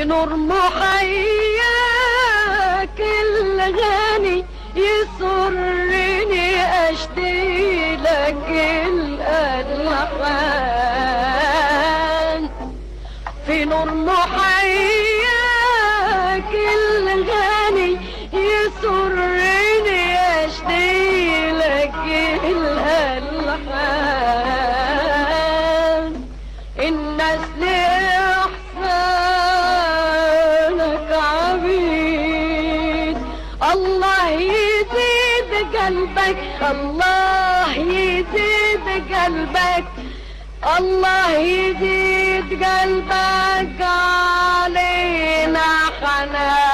نور محياك الغني يسرني اشتي لك الالحان. في نور محياك الغني يسرني اشتي لك الالحان. الناس لإحسانك عبيد، الله يزيد قلبك، الله يزيد قلبك، الله يزيد قلبك علينا حنان.